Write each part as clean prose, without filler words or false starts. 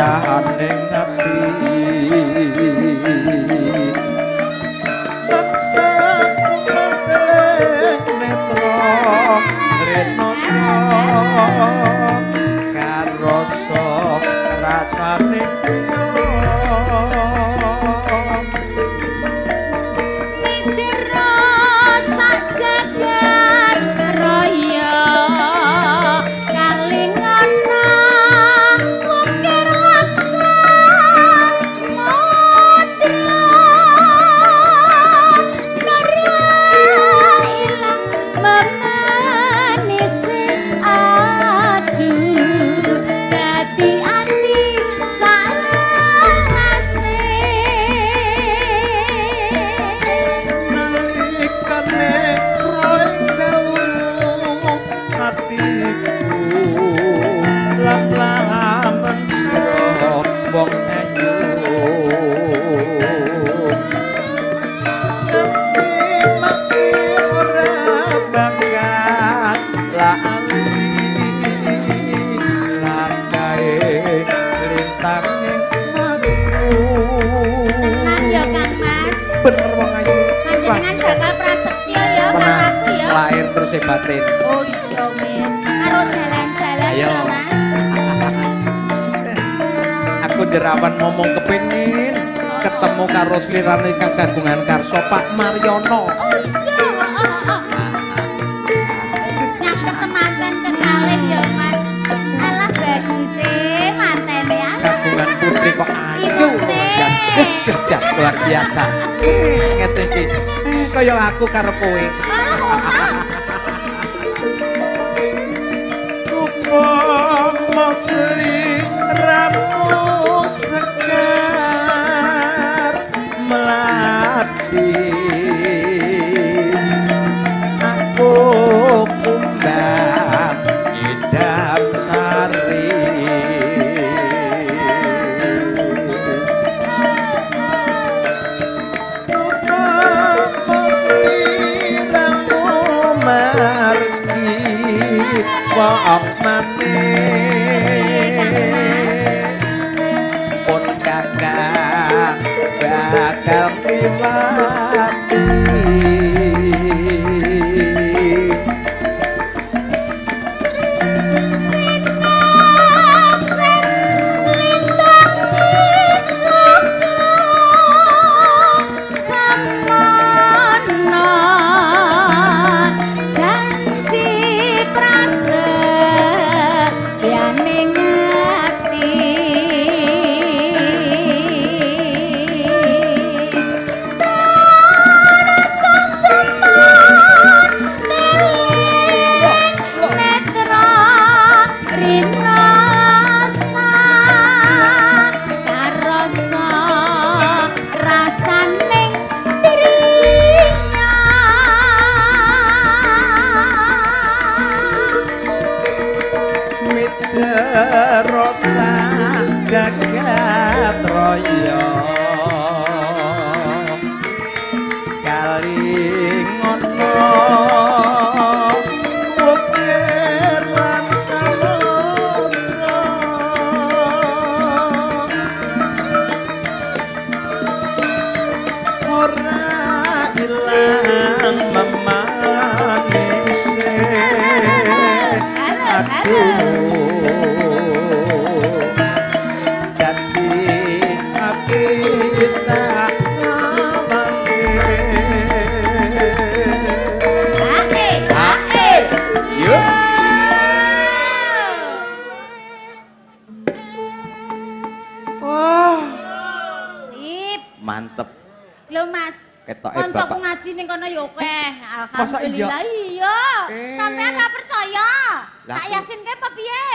prasetyaning ati tansah kumanteling netra renosa karasa rasane Mitra sak jagat raya kalingana wukir lan samudra nara ilang memanise aduh dadi ati salawase nalikane roing dalu atiku lam-lamen sira wong ayu nganti mati ora bakal lali lakae lintang ing mlaku. Tenan ya Kang Mas. Bener wong ayu. Panjenengan bakal prasetyo ya karo Tenang, aku ya. lahir terus batin. Oh iya wis, karo jalan-jalan Ayo. ya Mas. Aku jerawan ngomong kepengin ketemu karo slirane kang kagungan karsa Pak Maryono. Oh iya, heeh, heeh. Nyaket temanten kekalih ya Mas. Alah baguse mantene alah. Kagungan putri kok ayu. Inose. Kerja luar biasa. Ngene iki. Kaya aku karo kowe. Upama sliramu sekar melati aku kumbang idam sari upama sliramu margi wong manis pun kakak bakal mliwati. Sinak sen lintangi loka samono janji prasetyaning ati tarasa cuman teling netra rinasa karasa rasaning drinya. Midrosa jagat raya kalingono wukir lan samudra ora ilang memanise Halo, halo. aduh dadi ati salawase. Ae, ae. Yuk. Wah, Sip. mantep. Lho Mas, Ketoke koncoku bapak. ngaji ning kono ya akeh. Masa iya? Alhamdulillah iya. Eh. Sampeyan ra percaya? Lah, Tak aku- yasinke apa piye?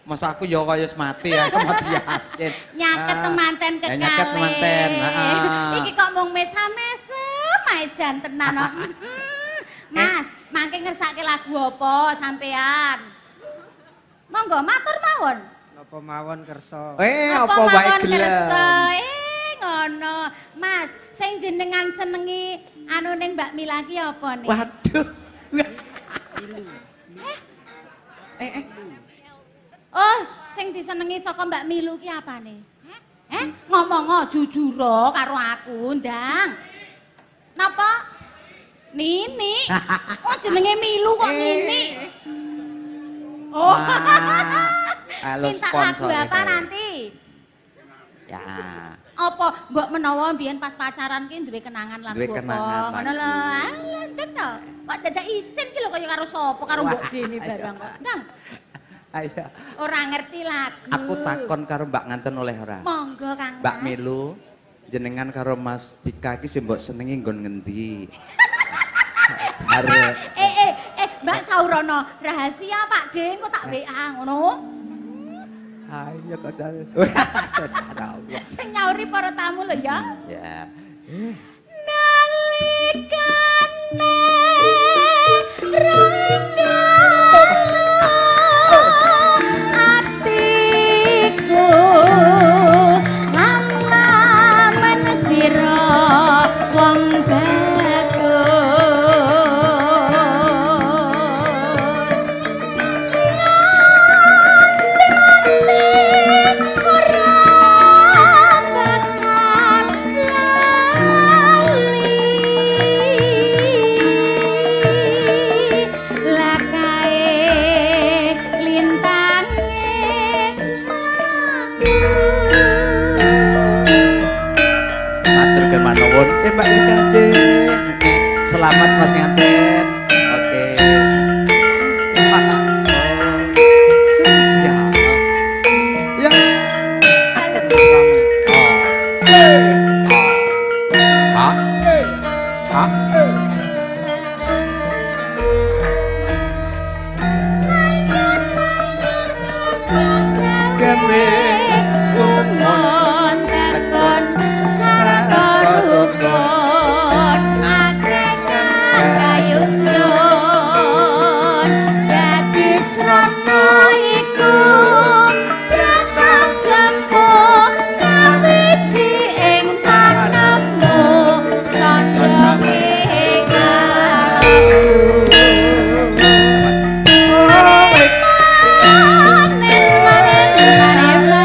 Masa aku ya kaya wis mati ya, aku mati yasin. Nyaket Ah, temanten ya, nyaket kekalih. temanten. Ah. Iki kok mung mesam-mesem ae jan tenan kok. Mas, mangke ngersake lagu apa sampean? Monggo matur mawon. Napa mawon kersa. Apa wae mawon gelem. kersa? Ngono. Mas, sing jenengan senengi anu ning Mbak Mila ki apa nih? Waduh. Eh. Oh, Sing disenengi saka Mbak Milu ki apane? Heh? Eh, ngomong jujur karo aku, Ndang. Napa? Nini. Oh, jenenge Milu kok Nini. Oh. Halo Minta lagu sponsor. Apa nanti? Ya. Apa mbok menawa mbiyen pas pacaran ki duwe kenangan lagu Duwe apa? Kenangan Ngono lho. lagu. Alah, ndek to. Kok dadak isin ki lho kaya karo sapa, karo mbok dene barang kok. Ndang, Ayo. Ora ngerti lagu. Aku takon karo Mbak Nganten oleh ora? Monggo, Kang Mbak Mas. Milu, jenengan karo Mas Dika ki sing mbok senengi nggon ngendi? Arep Eh eh eh Mbak Saurono, rahasia Pak De, engko tak WA ngono. Ayo kok. Allah. Sing nyauri para tamu lho ya. Ya. Nalikane rangga atiku ngam-ngamen sira wong bagus, nganti mati ora bakal lali lakae lintange mlaku. Matur nuwun. Eh, Mbak Ika. Selamat, Mas Nganten. Oke. Ya. Ya. Oh. Ha. Ha. Gawe gumun tekon sarta rukun akeh kang kayuton dadi srana iku datang jempo kawiji ing panemu condonge kalabu. Mane mane mane.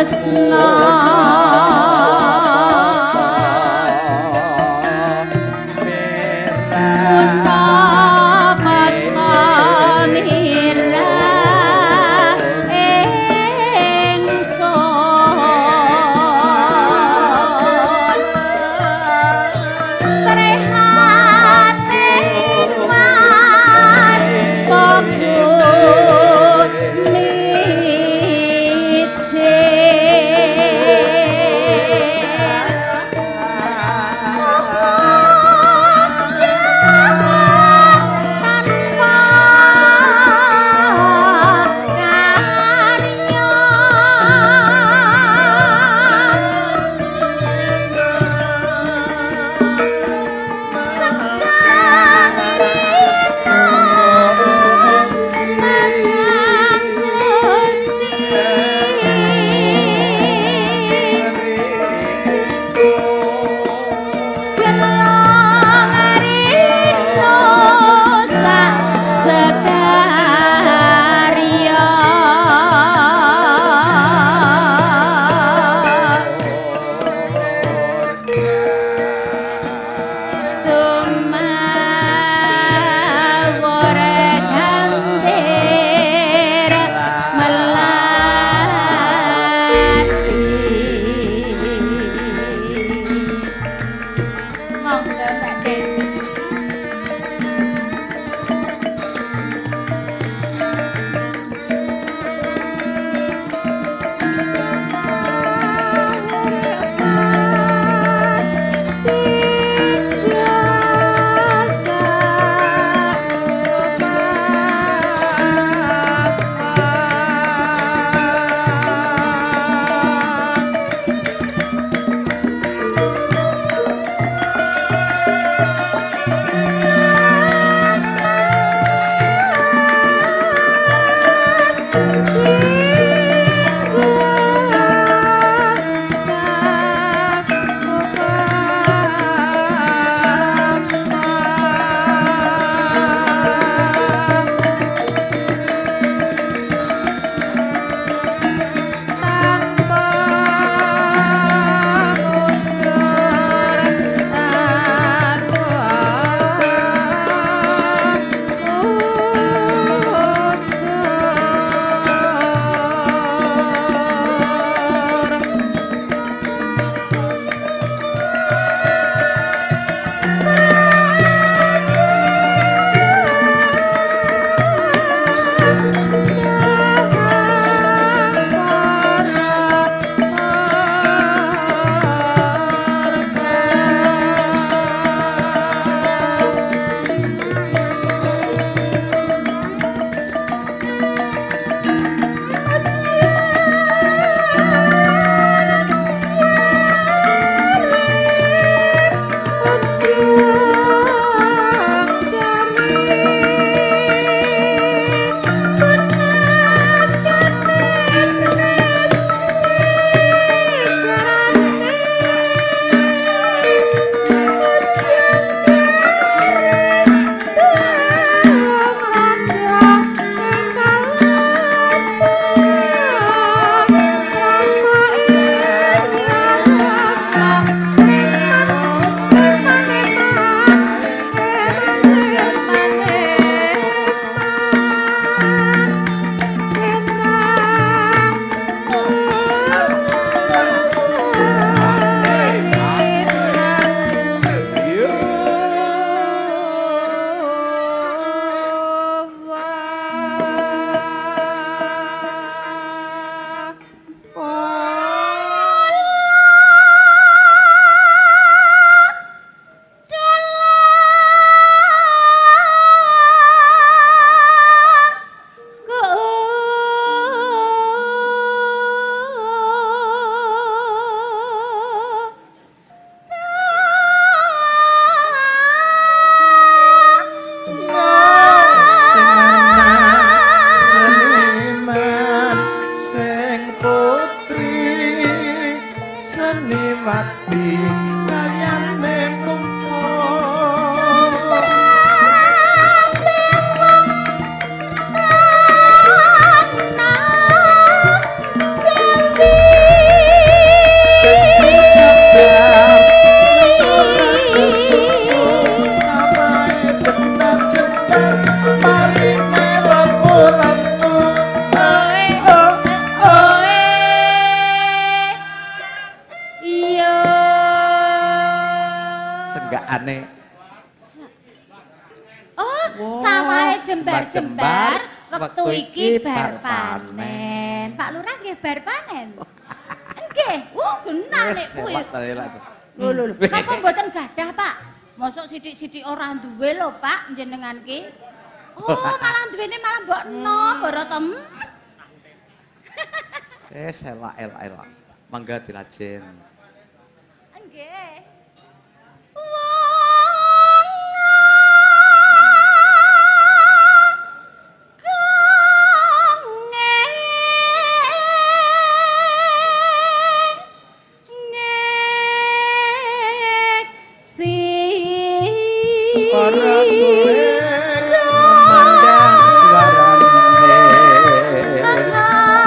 Tresna. Seniwati kayane numpuk. Tanah Jawi. Wektu iki bar panen. Pak Lurah nggih bar panen. Nggih, wah genah nek kuwi. Lho lho lho. Napa mboten gadah, Pak? Mosok sithik-sithik ora duwe lho, Pak, jenengan ki. Oh, malah duwene malah mbok enom ora to. Elak elak elak. Mangga dilajen. Nggih. Para suling memandang suarane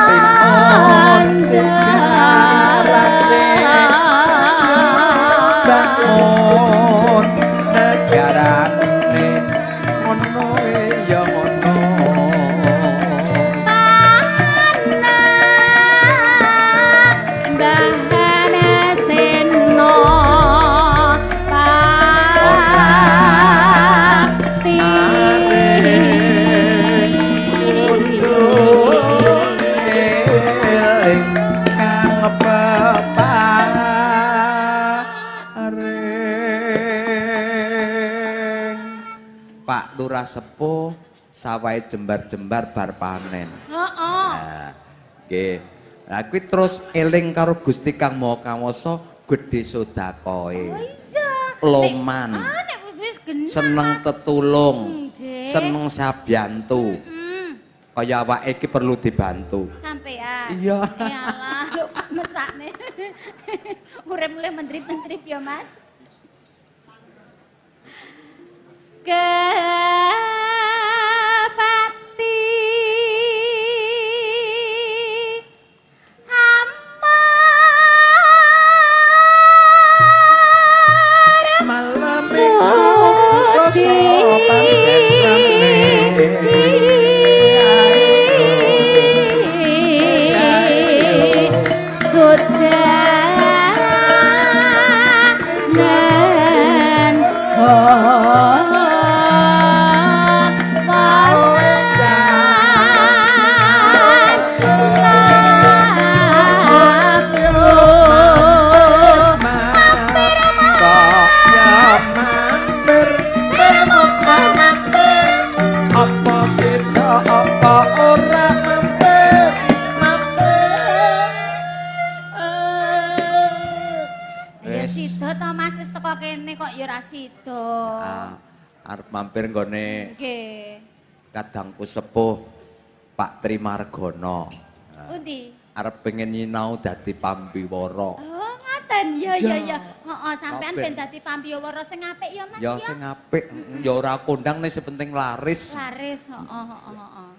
timun segarane bangun negarane ngono ya ngono Pak Lurah sepuh sawahe jembar-jembar bar panen. Heeh. Nah, nggih. Lah kuwi terus eling karo Gusti Kang Maha Kawasa gedhe sedekahe. Oh iya. Loman. Ah nek wis genah. Seneng tetulung. Seneng sabyantu. Heeh. Kaya awake iki perlu dibantu. Sampean. Iya. Iyalah, lho mesakne. Urip mulih mentrip-mentrip ya, Mas. Kepati amar malam iku rasa pancen rame. Sudanan Arep mampir nggone nggih kadangku sepuh Pak Trimargono. Pundi? Arep pengen nyinau dadi pambiwara. Oh, ngaten. Ya ya ya. Heeh, sampean ben dadi pambiwara sing apik ya, Mas ya. Ya sing apik. Ya ora kondang nek sing penting laris. Laris, heeh heeh heeh.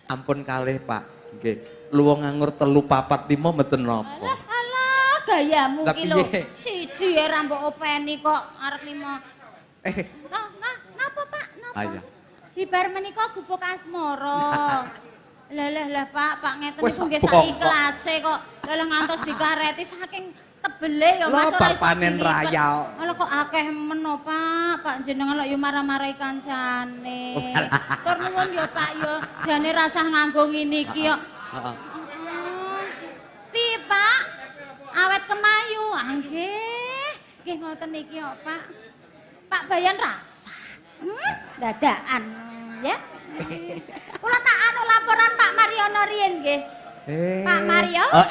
Ampun kalih Pak, nggih. Luwung nganggur 3 4 5 mboten napa. Alah alah gayamu ki lho. Siji ya ra mbok openi kok arep 5. Nah, nah, napa Pak? Napa? Bibar menika gubuk asmara. Lah lah lah Pak, Pak ngeten niku nggih sak ikhlase kok. Lah lah ngantos dikareti saking tebele ya Mas ora iso panen raya. Alah kok akeh men Pak, Pak jenengan lok yo marah-marahi kancane. Tur nuwun yo Pak yo, jane rasah nganggo ngene iki yo. Heeh. Piye Pak? Awet kemayu. Ah nggih. Nggih ngoten niki yo Pak. Pak Bayan rasah. Dadakan ya. laporan Pak Mariono riyen nggih. Pak Mariono,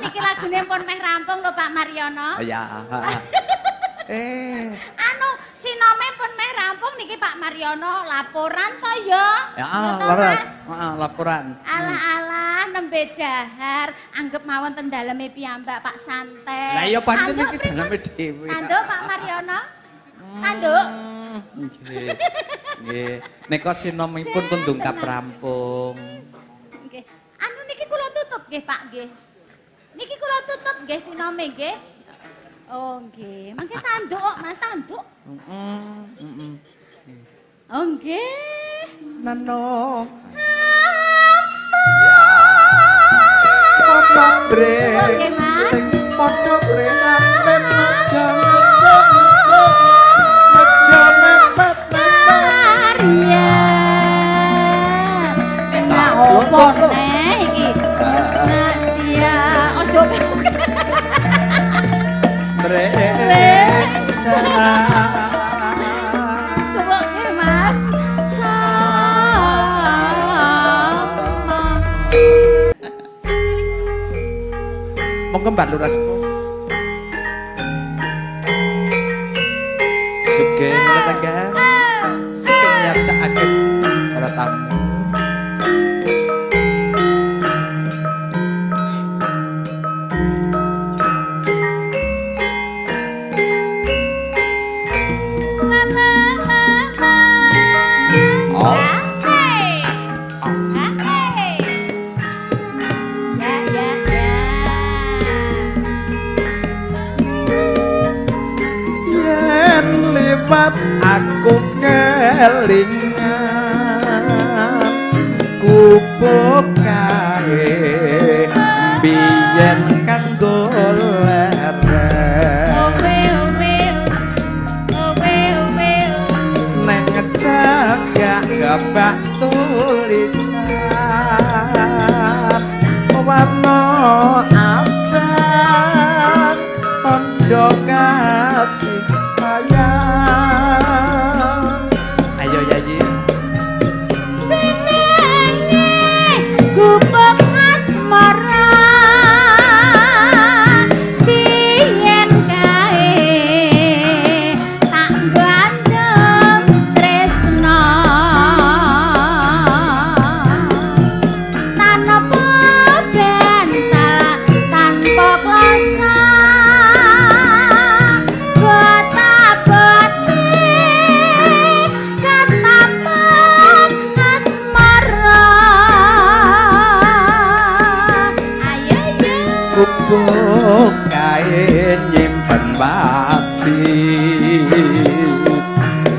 niki lagune pun meh rampung lho Pak Mariono. Oh ya. Anu sinome pun meh rampung niki Pak Mariono laporan to ya. Ya, leres. Heeh, laporan. Alah-alah nembe dahar, anggep mawon ten daleme piyambak Pak santai. Lah iya pancen iki daleme dhewe. Tanduk Pak Mariono. Tanduk. Nggih. Nggih. Nika sinomipun pun dongkap rampung. Nggih. Anu niki kula tutup nggih Pak nggih. Niki kula tutup nggih sinome nggih. Oh nggih, mangke tanduk kok Mas, tanduk. Heeh, heeh. Oh nggih. Nano. Bre. Oke Mas. Sing padha prihatin aja ngesuk-ngesuk. Aja mepet-mepet. Arya. Kena opo neh iki? Nah, iya, ojo Breksa. Suwuk Mas. Sama. Monggo Mbak Lurah Sepuh. Sugeng tetangga. Sugeng nyarsakake para tamu. La la la la. Oh. Hey. Hey. Ya ya ya. Yen liwat aku kelingan gubuk kae biyen kanggo leren Owe owe owe owe. neng cagak gabak tulisan warna abang tondo kasih sayang. Ayo Yayi. Jenenge gubuk asmara biyen kae tak gandem tresna tanpa bantal tanpa klosa botabote katapan asmara. Ayo yo. Gubuk kae nyimpen bati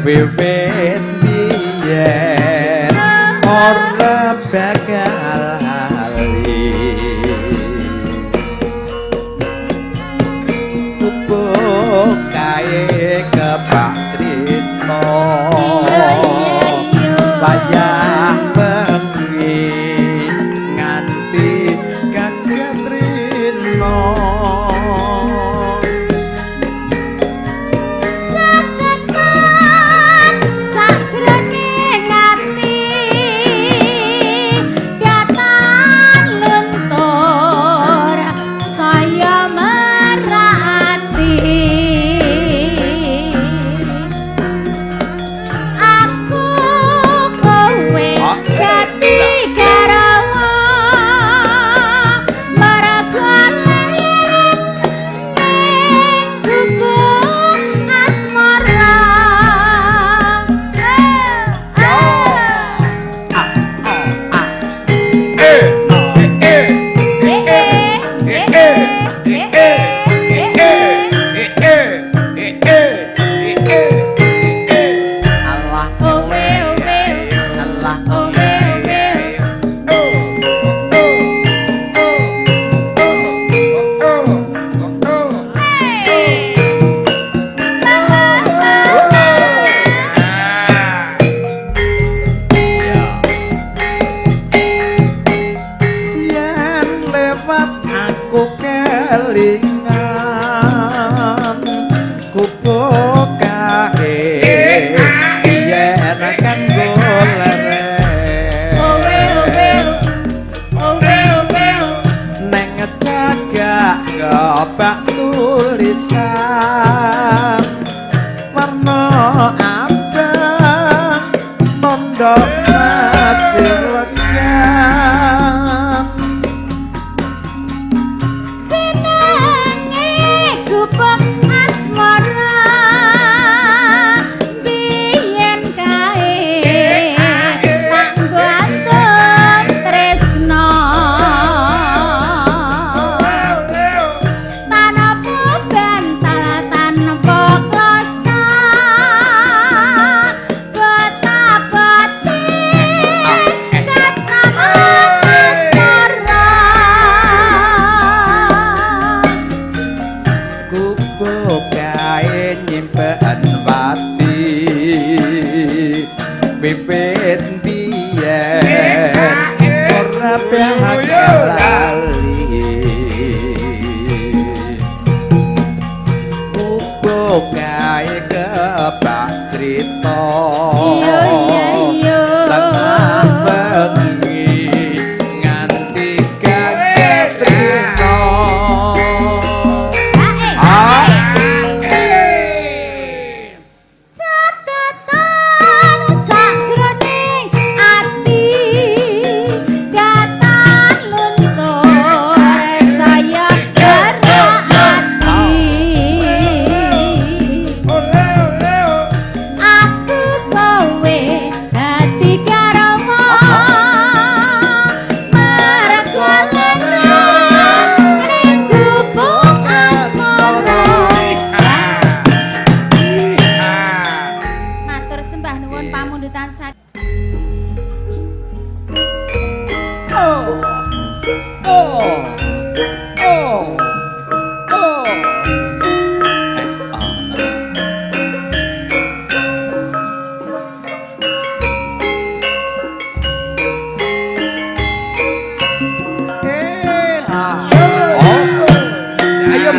wiwit biyen ora bakal lali. Gubuk kae kebak crita Iya iya iya. wayah bengi nganti kaget rino. Catetan sajroning ati datan luntur saya merati. Aku kowe dadi garwa mergo leren ning gubuk asmara. Eh eh eh eh eh eh eh eh eh eh eh Allah Owe owe Allah owe owe. Hey. La la la la. Yen lewat aku kelingan gubuk kae yen kanggo leren Owe owe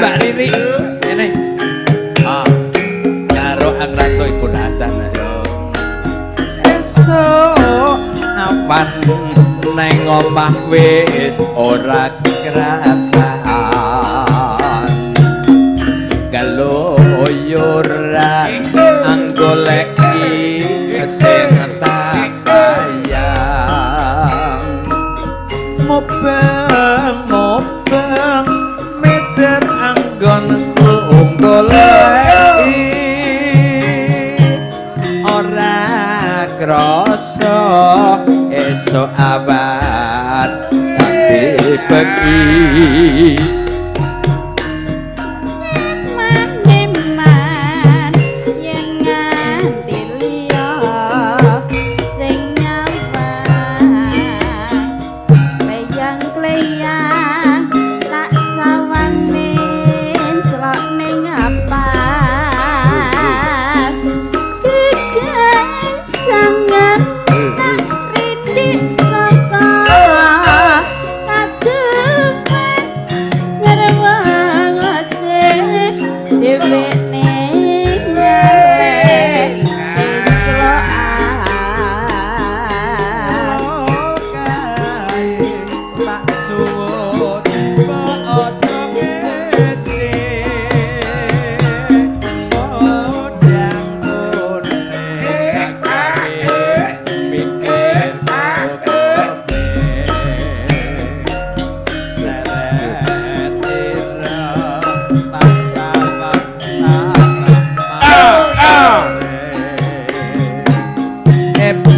Mbak Riri. Ini. Ah. Karo Angranto Ibu Hasan ayo. Esuk awan neng omah wis ora kerasan. Galoyoran anggoleki sing tak sayang. Mubeng mubeng miter anggonku goleki ora krasa esuk awan dadi bengi. Maneman yen nganti liya sing nyawang kleyang-kleyang tak sawang menclok ning apas kegancangan tak rindik saka kadepan sarwa ngoceh dhewe ning nyelek menclokan. Tak suwun aja ngece podang kuning mikir kutune seletira tak sawang Ebo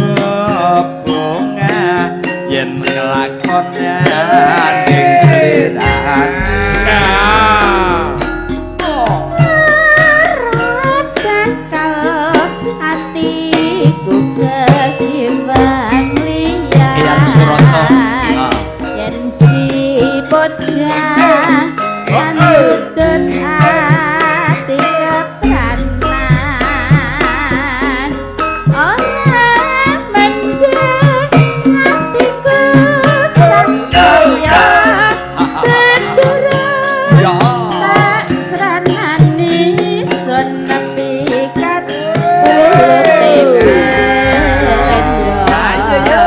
bunga yen nglakone ning slirane. Ora bakal atiku kegimbang liyan. Eyang Suroto. Ah. Yen si podang kan tutut ati kepranan. Ora mendhet atiku sansaya tendura. Ya. Tak sranani sun nepikat pulute Ayo, ya.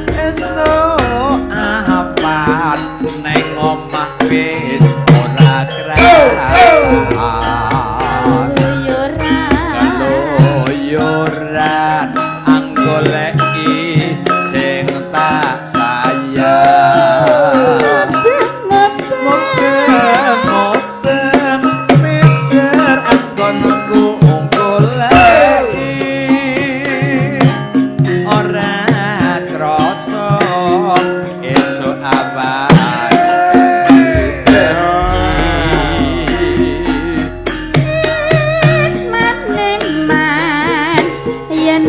Esuk awan neng omah wis ora krasan. Keluyuran. Keluyuran anggoleki sing tak sayang. Mubeng. Mubeng miter anggonku goleki ora krasa esuk awan. Maneman yen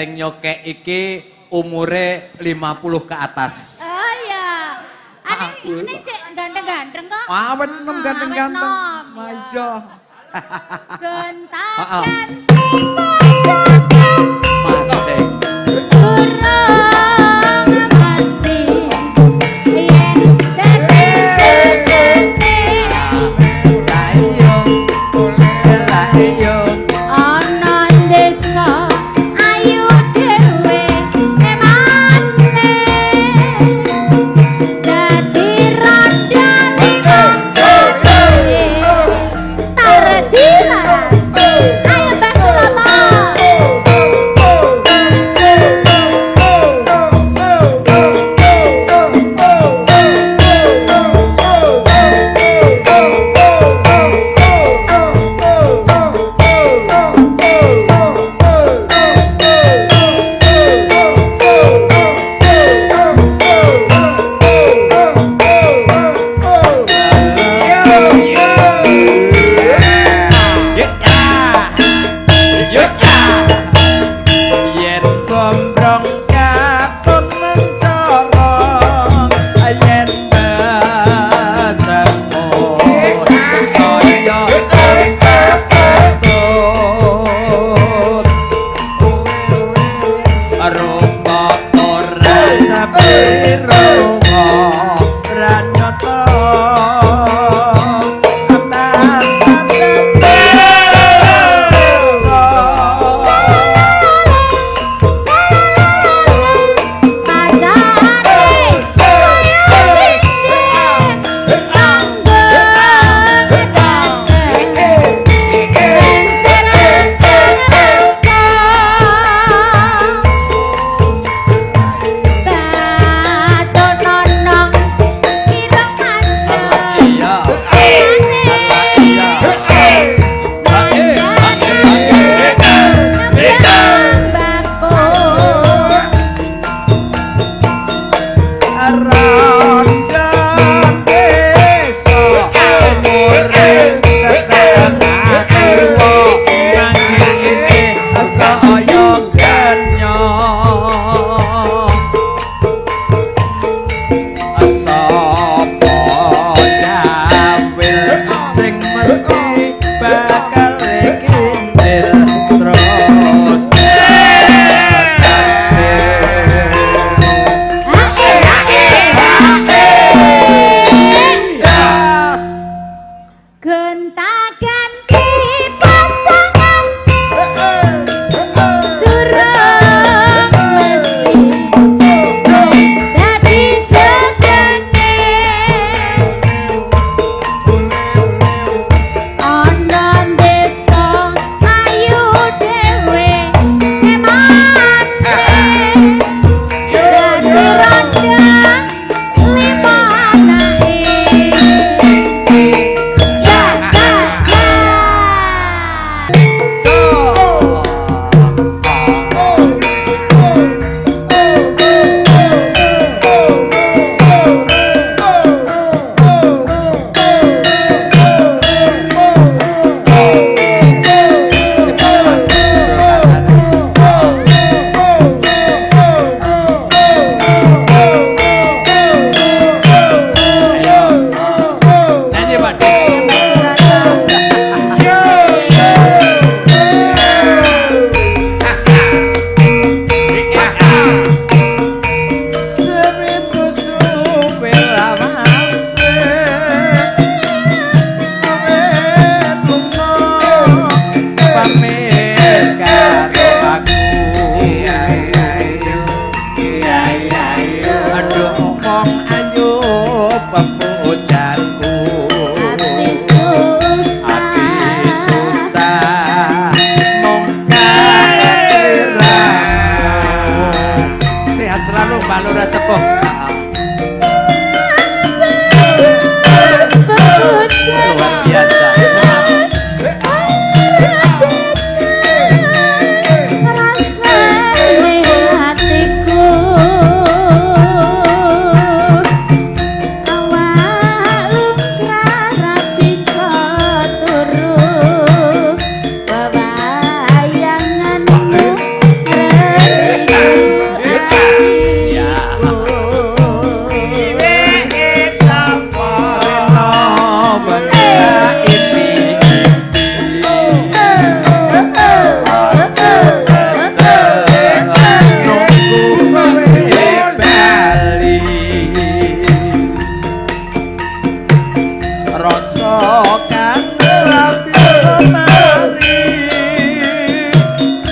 Sing nyokek iki umure 50 ke atas. Oh iya. Ane ini cek ganteng-ganteng kok. Awet enom, Ah, ganteng-ganteng. awet nom, iya. Iya. Gonta Ah, ah. ganti pasangan. Masih. Durung pasti yen dadi sejati. Lah iya. Lah iya. Ana desa ayu dhewe emane dadi randha lima kali tar dilarasi. Ayo, Mbak Suroto.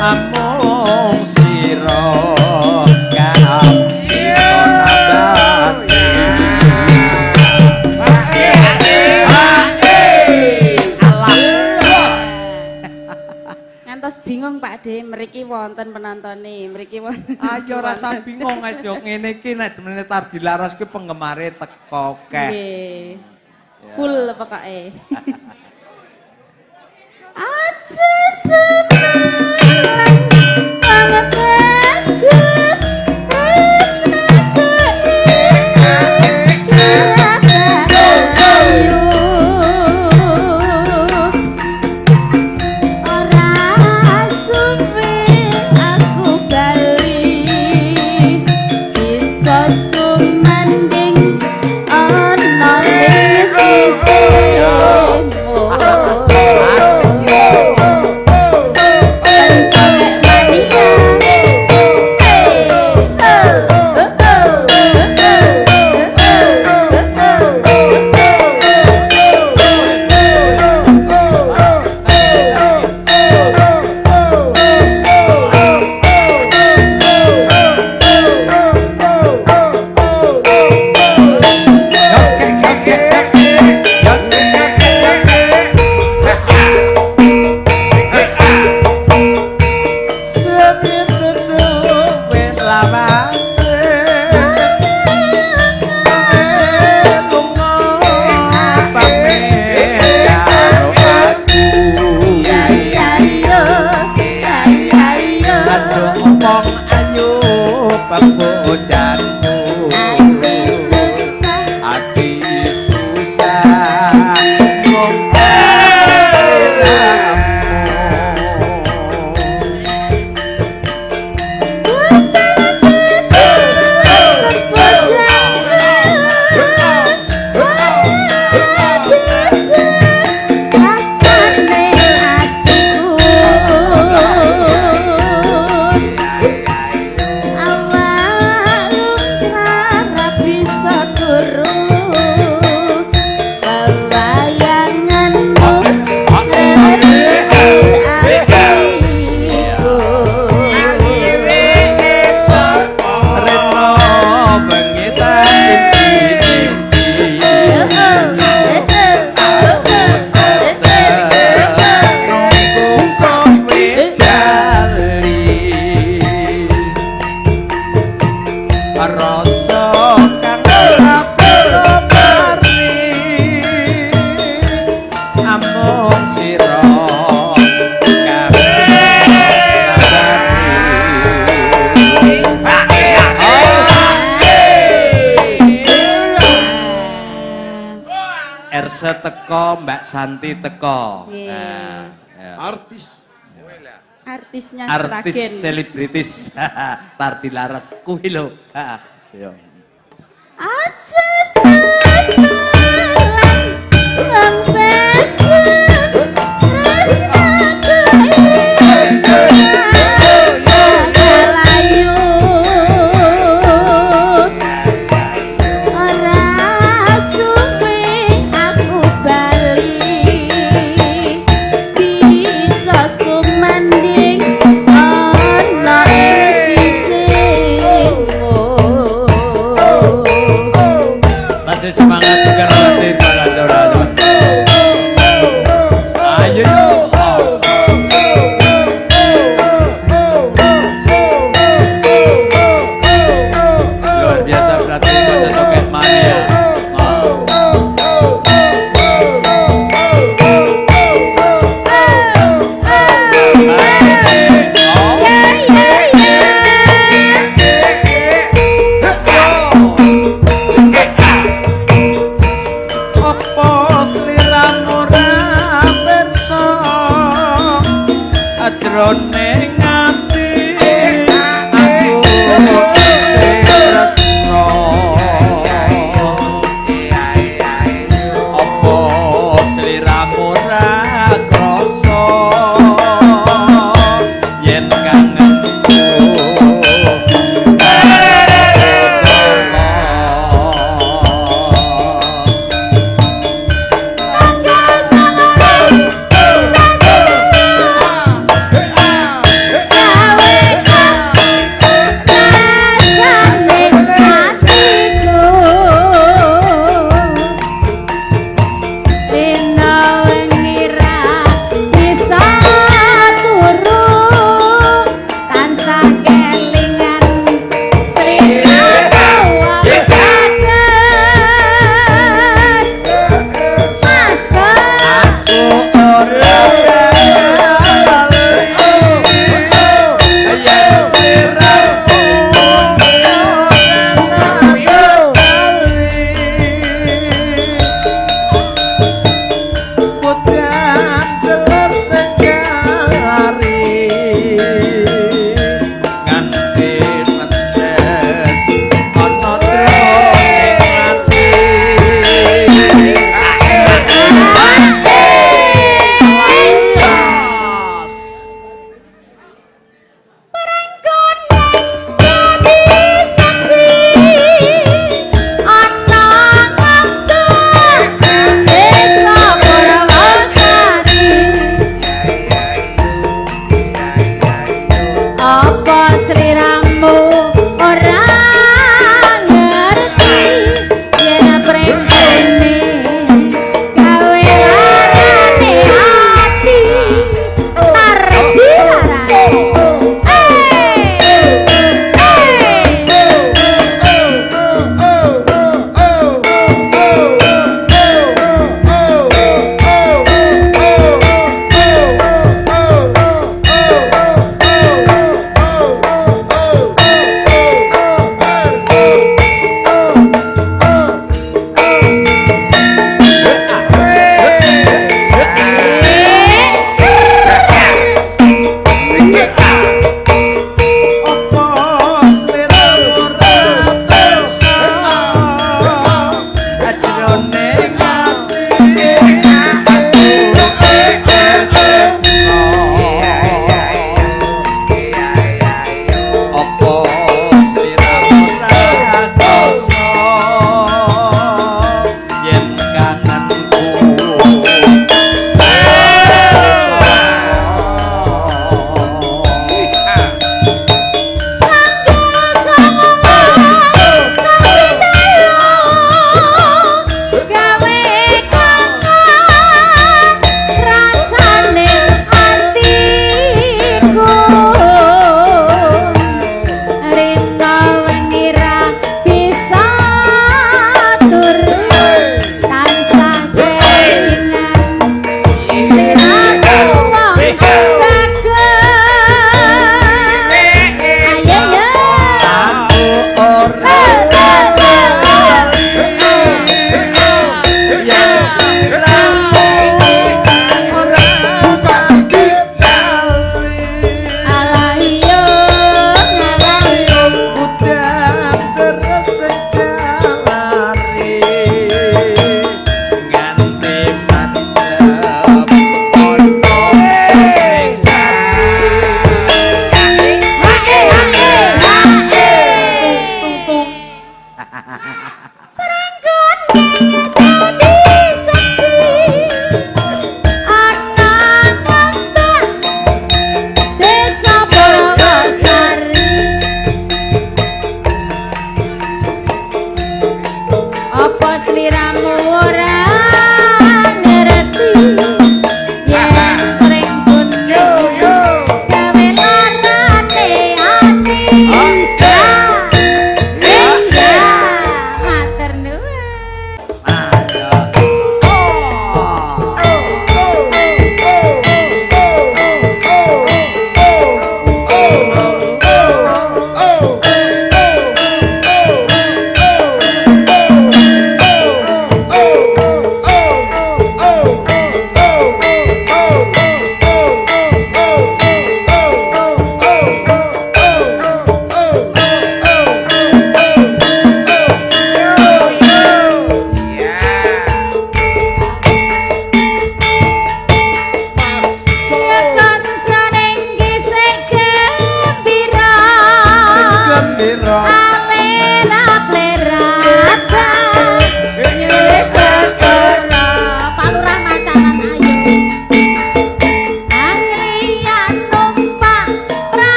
Amung sira kang bisa nambani. Ngantos bingung Pak De, mriki wonten penontone, mriki wonten. Ayo rasa bingung wis yo ngene iki nek demene Tardi Laras ki penggemare teko keh. Nggih. Full pokoke. Aja seneng banget bagus ora suwe aku bali bisa sumanding ana ing sisimu. Teko Mbak Santi teko. Nah, ya. Artis. Artisnya artis Sragen. Selebritis Tardi Laras kuwi lho. Heeh. Aja seneng wong bagus tresnaku layu ora suwe aku bali bisa sumanding ana ing sisimu. Masih semangat bukan khawatir para saudara. Ayo yuk. Luar biasa berarti kota joget mania. Apa sliramu ra pirsa jroning ati aku tresno apa sliramu ra krasa yen kangenku. Tanggal 19 sasi.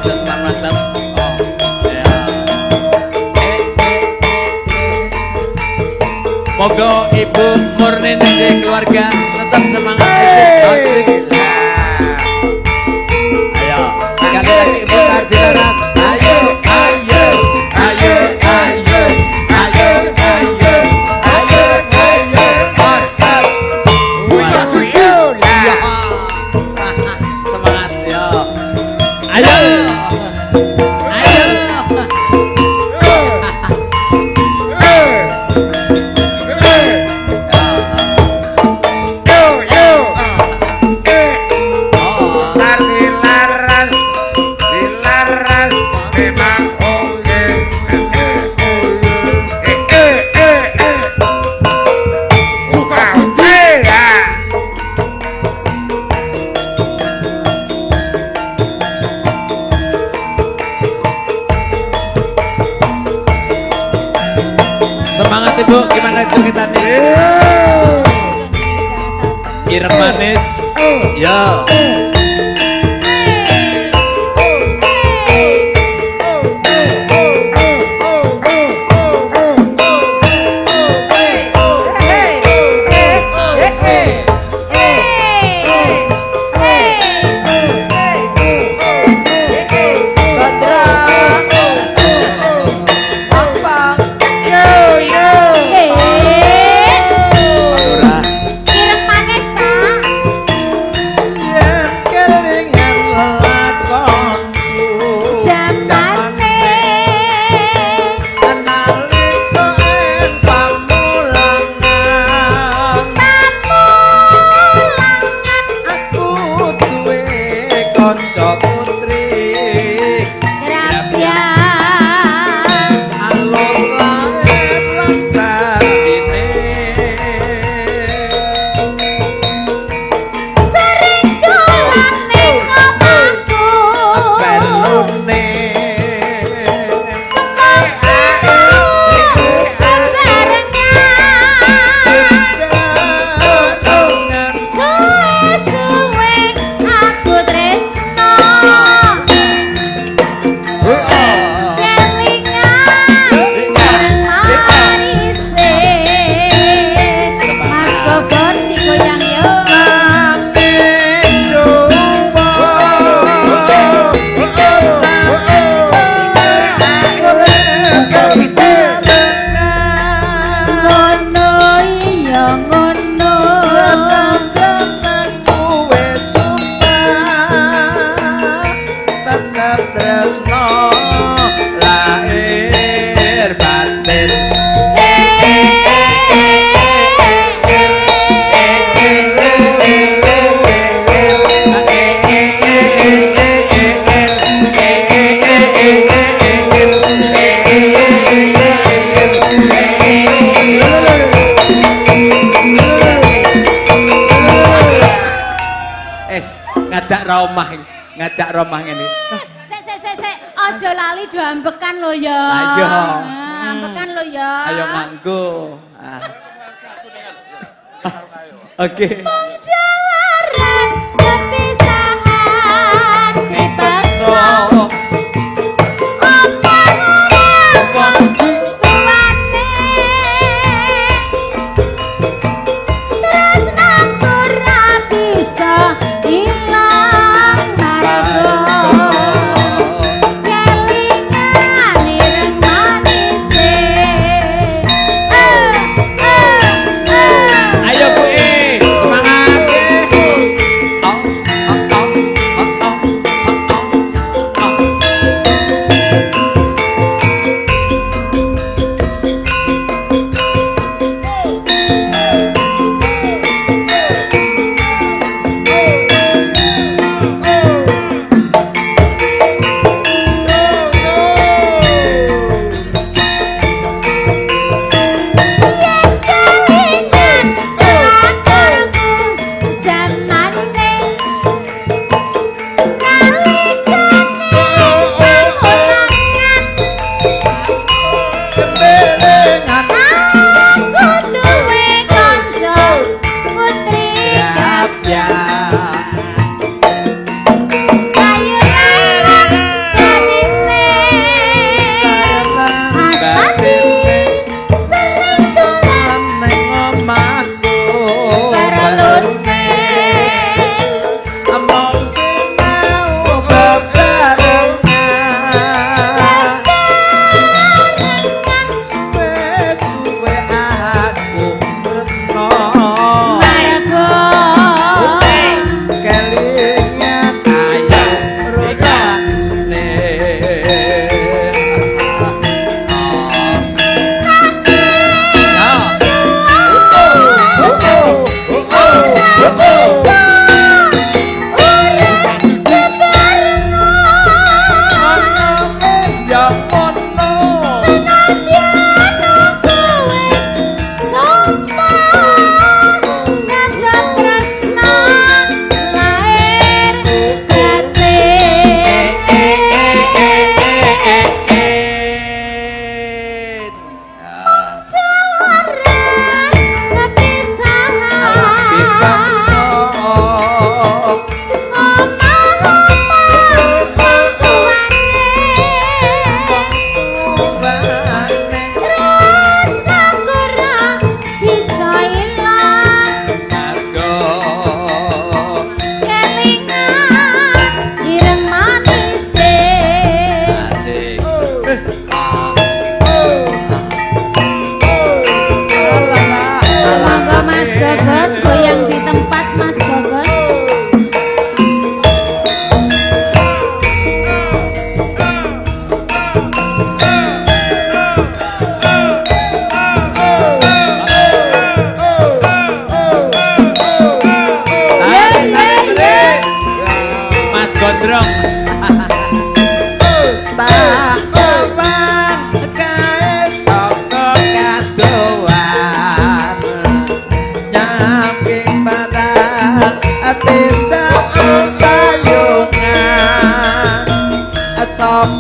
Mantap. Oh. Ya. Moga Ibu Murni dan keluarga tetap semangat. Ayo, sekali lagi Ibu Tardilaras. Ayo, ayo, ayo, ayo, ayo, ayo, ayo, ayo, mantap. Semangat ya. Ayo. Ayo. Dilaras memang oke. Semangat Ibu, gimana itu kita nih? Ireng manis. Ya. Ireng manis ta? Jamane pamulangan Aku duwe kanca putri grabya alus lahir lan batine. Sering dolan ning omahku. Perlune Bebarengan suwe-suwe aku tresno kelingan bareng marise. Mas Gogon digoyang yo. Nanging coba Ngono iya ngono. Tetep tresno lahir batin. Es ngajak romah, ngajak romah ngene. Sek sek sek sek, aja lali do ambekan lho ya. Ayo. Nah, ambekan lho ya. Ayo nganggo. Ah. Oke. Mung jalaran kepisahan dipaksa apa ora tuane tresnaku ra bisa ilang marga kelingan ireng manise. Ayo Bu E, semangat.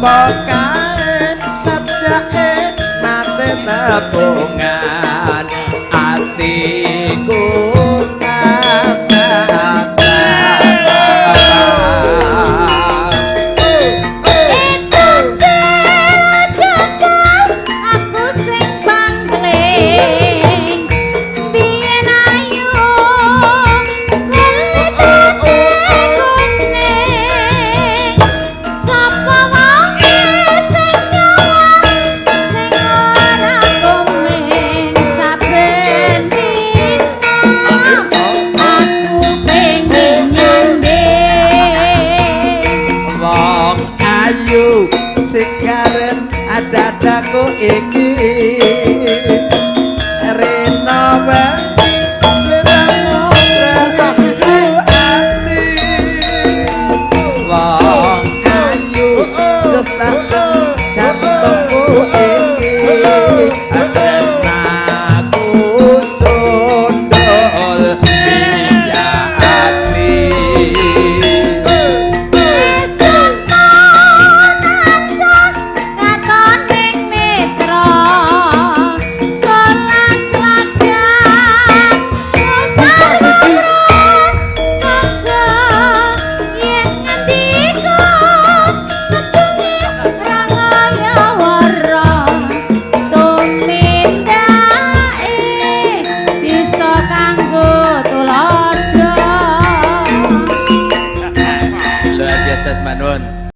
Sapa kae sajake nate tebungan atiku kababar. Itu jaka aku sing pangling biyen ayu kulit kuning, sapa wong sing nyawang sing ora komeng saben dina aku pengen nyanding. Wong ayu sing karen dadaku iki.